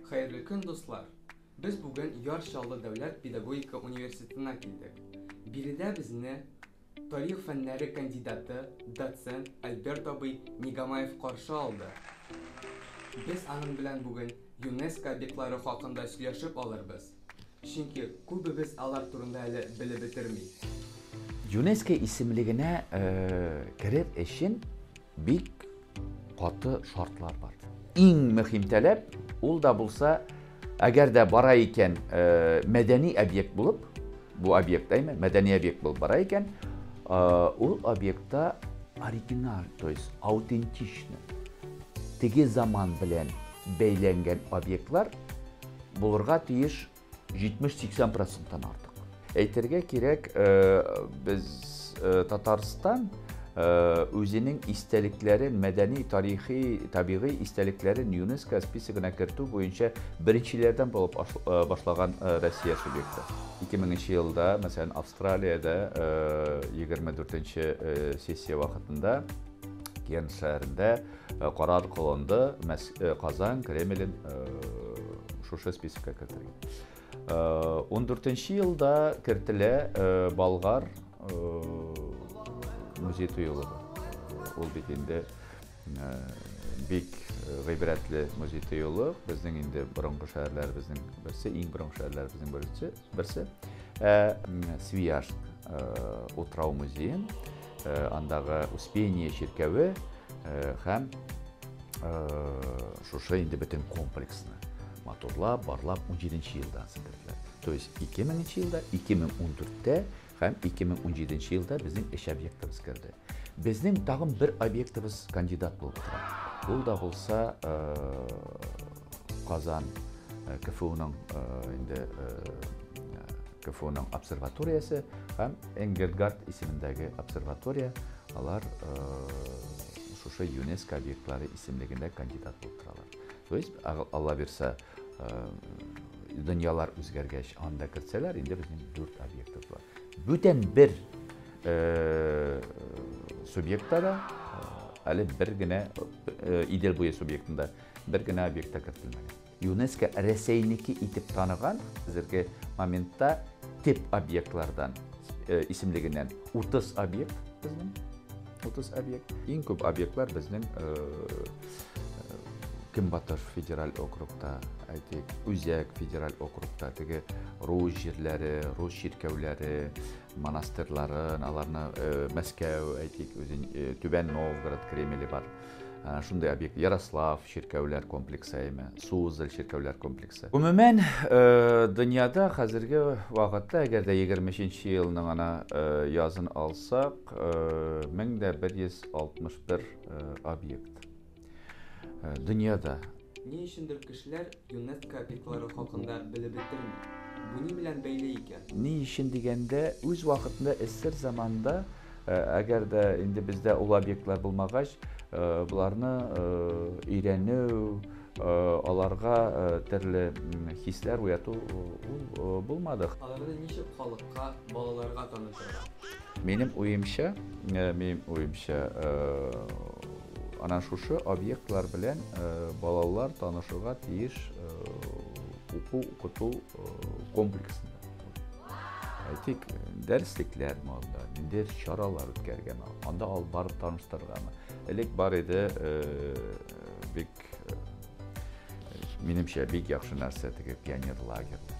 Хәерле көн, дуслар! Без бүген Яр Чаллы дәүләт педагогика университетына килдек. Биредә безне тарих фәннәре кандидаты, доцент Альберт абый Нигамаев каршы алды. Без аның белән бүген ЮНЕСКО объектлары хакында сөйләшеп алырбыз. Чөнки күбебез алар турында әле белеп бетерми. ЮНЕСКО исемлегенә керер өчен бик каты шартлар бар. Иң мөһим таләп, ул да булса, әгәр дә бара икән мәдәни объект булып, бу объект әйме, мәдәни объект булып бара икән, ул объектта оригиналь, то есть аутентичный, теге заман белән бәйләнгән объектлар булырга тиеш 70-80 проценттан артык. Әйтергә кирәк, без Татарстан үзенең истәлекләрен, мәдәни, тарихи, табигый истәлекләрен ЮНЕСКО списогына кертү буенча беренчеләрдән булып башлаган Россия субъекты. 2000 елда, мәсәлән, Австралиядә 24 сессия вакытында Кен шәһәрендә карар кылынды Казан Кремлен шушы списокка кертергә. 14 елда кертелә Болгар музей тыюлыгы. Ул бит инде бик гыйбрәтле музей тыюлык. Безнең инде борынгы шәһәрләребезнең берсе, иң борынгы шәһәрләребезнең берсе. Свияжск утрау музеен, андагы Успение чиркәве һәм шушы инде бөтен комплексны матурлап, барлап 17 елдан сеңдерделәр. То есть 2000 елда, 2014-тә һәм 2017 елда безнең эш объектыбыз керде. Безнең тагын бер объектыбыз кандидат булып тора. Ул да булса Казан КФУның инде КФУның обсерваториясе һәм Энгельгард исемендәге обсерватория, алар шушы ЮНЕСКО объектлары исемлегендә кандидат булып торалар. То есть, Алла бирсә, дөньялар үзгәргәч, анда кертсәләр, инде безнең 4 объектыбыз бар. Бүтән бер субъектта да, әле бер генә Идел буе субъектында бер генә объект та кертелмәгән. ЮНЕСКО Рәсәйнеке итеп таныган хәзерге моментта тип объектлардан исемлегеннән 30 объект безнең. 30 объект. Иң күп объектлар безнең Көнбатыш федераль округта, әйтик, Үзәк федераль округта, теге рус җирләре, рус чиркәүләре, монастырьларын, аларны Мәскәү, әйтик, үзен Түбән Новгород Кремле бар. Шундый объект, Ярослав чиркәүләр комплексы, әйме, Суздаль чиркәүләр комплексы. Гомумән, дөньяда хәзерге вакытта, әгәр дә 23 елның ана язын алсак, 1161 объект дөньяда. Ни өчендер кешеләр ЮНЕСКО объектлары хакында белеп бетерми. Бу ни белән бәйле икән? Ни өчен дигәндә, үз вакытында СССР заманында, әгәр дә инде бездә ул объектлар булмагач, боларны өйрәнү, аларга төрле хисләр уяту ул булмады. Аларны ничек халыкка, балаларга танытырга? Минем уемча, ана шушы объектлар белән балалар танышырга тиеш уку, укыту комплексында. Әйтик, дәреслекләрме анда, ниндидер чаралар үткәргәнме, анда алып барып таныштырыргамы. Элек бар иде, бик, минемчә, бик яхшы нәрсә теге пионер лагерьлар.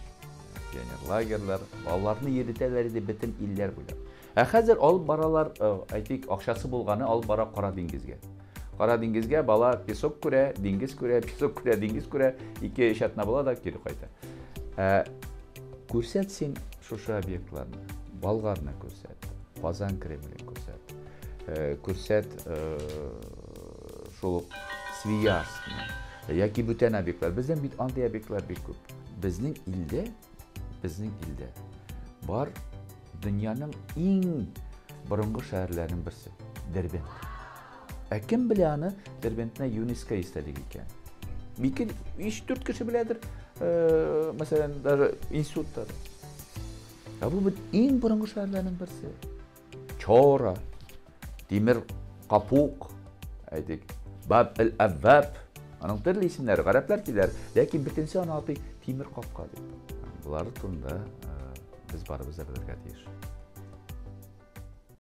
Пионер лагерьлар, балаларны йөртәләр иде бөтен илләр буйлап. Ә хәзер алып баралар, әйтик, акчасы булганы алып бара Кара диңгезгә. Кара диңгезгә бала песок күрә, диңгез күрә, песок күрә, диңгез күрә, ике-өч атна була да кире кайта. Ә күрсәт син шушы объектларны, Болгарны күрсәт, Казан Кремлен күрсәт, күрсәт шул ук Свияжскны, яки бүтән объектлар. Безнең бит андый объектлар бик күп. Безнең илдә бар дөньяның иң борынгы шәһәрләренең берсе Дербент. Ә кем белә аны Дербентне ЮНЕСКО истәлеге икән? Ике, өч, дүрт кеше беләдер, мәсәлән, даже институтта. Ә бу бит иң борынгы шәһәрләрнең берсе. Чора, Тимер Капук, әйтик, Баб-эль-Әвваб. Аның төрле исемнәре, гарәпләр киләр, ләкин бөтенесе аны атый тимер капка дип. Болар турында без барыбыз да белергә тиеш.